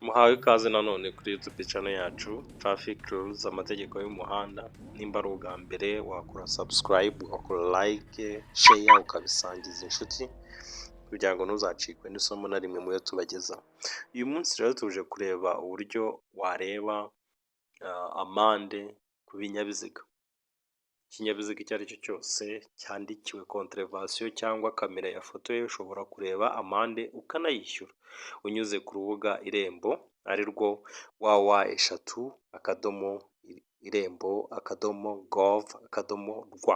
Muhawe ikaze nanone kuri YouTube channel yacu Traffic Rules, amategeko y'umuhanda. Nimba ari ubwa mbere, wakora subscribe, ugakora like, share, ukabisangiza inshuti kugira ngo ntuzacikwe n'isomo na rimwe mu yo tubagezaho. Uyu munsi rero tuje kureba uburyo wareba amande ku binyabiziga. Ikinyabiziga icyo ari cyo cyose cyandikiwe contravention cyangwa kamera yafotoye, ushobora kureba amande ukanayishyura unyuze ku rubuga Irembo, ari rwo www.irembo.gov.rw.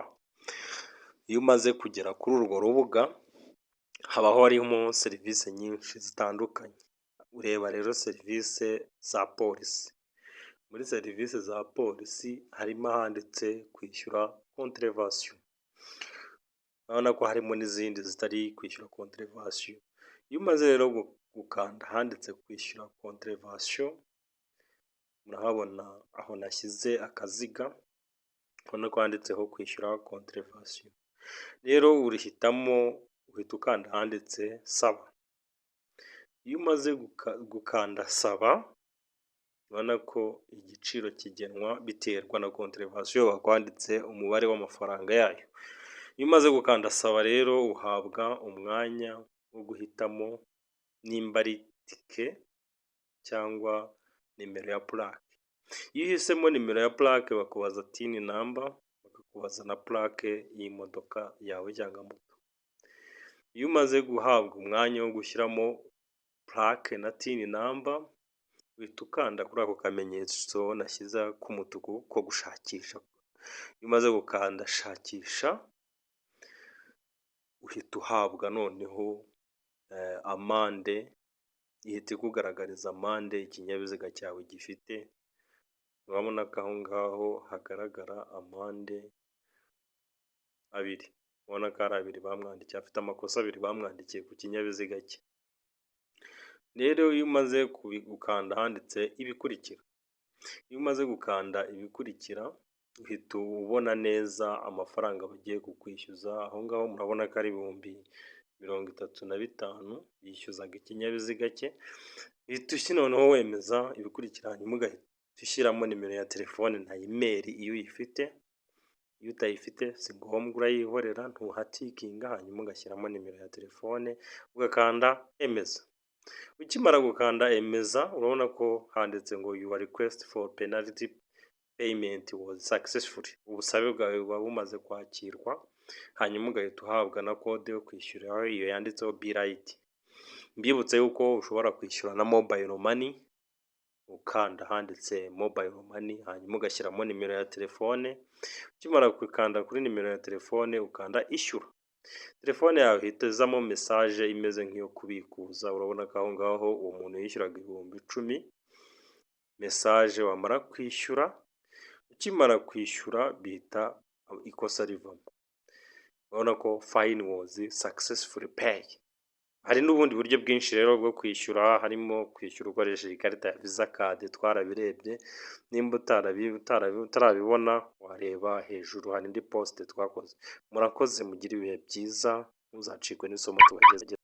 Iyo umaze kugera kuri urwo rubuga, habaho harimo serivisi nyinshi zitandukanye. Ureba rero serivisi za polisi. Muri serivisi za polisi harimo ahanditse kwishyura contravention. Urabona ko harimo n'izindi zitari kwishyura contravention. Iyo umaze rero gukanda ahanditse kwishyura contravention, murahabona aho nashyize akaziga, ubona ko handitseho kwishyura contravention. Rero urihitamo, uhita ukanda ahanditse saba. Iyo umaze gukanda saba, urabona ko igiciro kigenwa biterwa na contravention bakwanditse, umubare w'amafaranga yayo. Iyo umaze gukanda saba rero, uhabwa umwanya wo guhitamo nimba ari tike cyangwa nimero ya plaque. Iyo uhisemo nimero ya plaque, bakubaza TIN number, bakakubaza na plaque y'imodoka yawe cyangwa moto. Iyo umaze guhabwa umwanya wo gushyiramo plaque na TIN number, uhita ukanda kuri ako kamenyetso nashyize k'umutuku ko gushakisha. Iyo umaze gukanda shakisha, uhita uhabwa noneho amande, ihita ikugaragariza amande ikinyabiziga cyawe gifite. Urabona ko aho ngaho hagaragara amande abiri, ubona ko ari abiri bamwandikiye, afite amakosa abiri bamwandikiye ku kinyabiziga cye. Rero iyo umaze gukanda ahanditse ibikurikira, iyo umaze gukanda ibikurikira, uhita ubona neza amafaranga bagiye kukwishyuza. Aho ngaho murabona ko ari 35,000 yishyuzaga ikinyabiziga cye. Uhita noneho wemeza ibikurikira, hanyuma ugahita ushyiramo nimero ya telefone na email iyo uyifite. Iyo utayifite si ngombwa, urayihorera, ntuhatikinga, hanyuma ugashyiramo nimero ya telefone, ugakanda emeza. Ukimara gukanda emeza, urabona ko handitse ngo "Your request for penalty payment was successful." Ubusabe bwawe buba bumaze kwakirwa, hanyuma ugahita uhabwa na kode yo kwishyuriraho, iyo yanditseho BRD. Mbibutse yuko ushobora kwishyura na mobile money, ukanda ahanditse mobile money, hanyuma ugashyiramo nimero ya telefone. Ukimara gukanda kuri nimero ya telefone, ukanda ishyura, telefone yawe ihita izamo message imeze nk'iyo kubikuza. Urabona ko aho ngaho uwo muntu yishyuraga 10,000. Message wamara kwishyura, ukimara kwishyura bihita ikosa rivamo. Urabona ko "Fine was successfully paid." Hari n'ubundi buryo bwinshi rero bwo kwishyura, harimo kwishyura ukoresheje ikarita ya Visa card, twarabirebye. Nimba utarabibona, wareba hejuru, hari indi post twakoze. Murakoze, mugire ibihe byiza, ntuzacikwe n'isomo tubagezaho.